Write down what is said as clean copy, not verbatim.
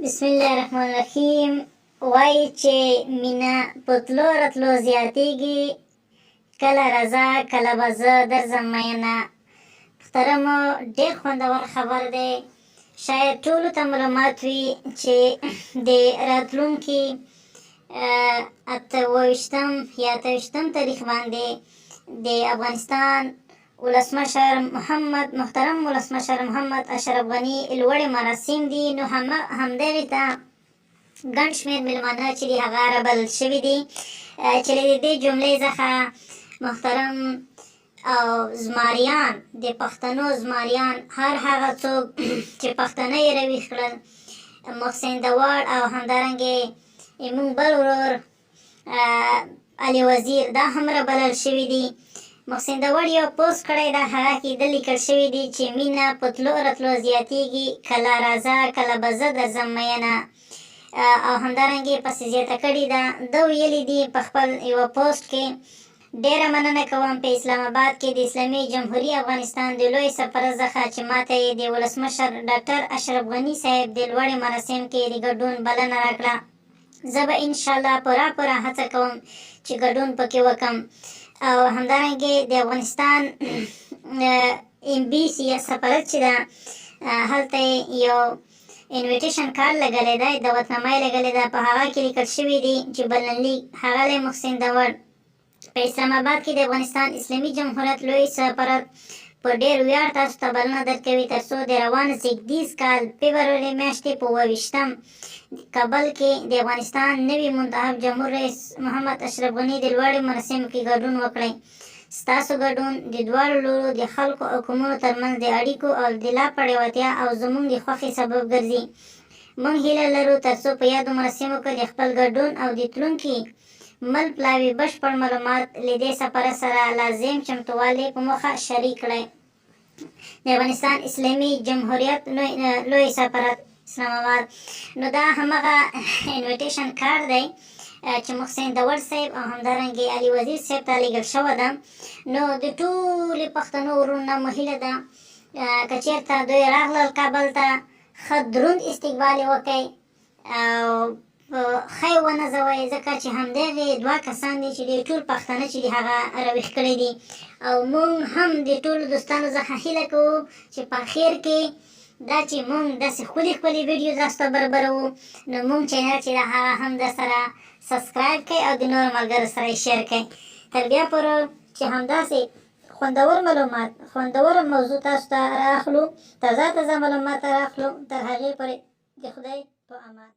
بسم الله الرحمن الرحیم. وایي چې مینه په تلو راتلو زیاتیږي، کله راځه کله به زه درځم مینه. محترمو، ډېر خوندور خبر دی. شاید ټولو ته معلومات وي چې د راتلونکي 28 یا 28 تاریخ باندې د افغانستان ولسمشر محمد محترم ولسمشر محمد اشرف غني لوړې مراسم دي. نو همدغې ته ګڼ شمېر مېلمانه چې دي هغه رابلل شوي دي، چې له دې جملې څخه محترم او زماریان، د پښتنو زماریان، هر هغه څوک چې پښتانه یې راویښ کړل، محسن دواړ او همدارنګې موږ بل ورور علي وزیر، دا هم رابلل شوي دي. محسن داوړ یو پوسټ کړی دا، هغه کې د لیکل شوي دي چې مینه په تلو راتلو زیاتیږي، کله راځه کله به زه درځم مینه. او همدارنګې پسې زیاته کړې ده، ده ویلي دي په خپل یوه پوسټ کې: ډېره مننه کوم په اسلام آباد کې د اسلامي جمهوري افغانستان د لوی سرپرست څخه چې ماته یې د ولسمشر ډاکټر اشرف غني صاحب د لوړې مراسم کې د ګډون بلنه راکړه. زه به انشاءالله پوره پوره هڅه کوم چې ګډون پکې وکم. او همدارنګې د افغانستان embassy یا سفارت چې ده، هلته یو invitation card لګلی دی، دعوتنامه یې لګلې ده. په هغه کې لیکل شوي دي چې بلنلیک: ښاغلی محسن داوړ، په اسلام آباد کې د افغانستان اسلامي جمهوریت لوی سفارت په ډېر ویاړ تاسو ته بلنه درکوي ترڅو د روان زیږدیز کال فبروري میاشتې په 27 کابل کې د افغانستان نوي منتخب جمهور رئیس محمد اشرف غني د لوړې مراسمو کې ګډون وکړئ. ستاسو ګډون د دواړو لورو د خلکو او قومونو ترمنځ د اړیکو او د لا پیاوړتیا او زموږ د خوښۍ سبب ګرځي. موږ هیله لرو ترڅو په یادو مراسمو کې د خپل ګډون او د تلونکي مل پلاوي بشپړ معلومات له دې سفر سره لازم چمتووالي په موخه شریک کړئ. د افغانستان اسلامي جمهوریت لوی سفارت، اسلام آباد. نو دا همغه invitation card دی چې محسن داوړ صاحب او همدارنګې علي وزیر صاحب ته لیږل شوی ده. نو د ټولې پښتنو وروڼو نه مو هیله ده که چېرته دوی راغلل کابل ته، ښه دروند استقبال یې وکړئ او ښه یې ونازوئ، ځکه چې همدغې دوه کسان دي چې د ټول پښتانه چې دي هغه راویښ کړي دي. او موږ هم د ټولو دوستانو څخه هیله کوو چې په اخر کې دا چې موږ داسې ښکلي ښکلي ویډیو تاسو ته برابروو، نو موږ channel چې دا هغه هم در سره subscribe کړئ او د نورو ملګرو سره یې share کړئ. تر بیا پورې چې همداسې خوندور معلومات، خوندوره موضوع تاسو ته راخلو، تازه تازه معلومات راخلو، تر هغې پورې د خدای په امان.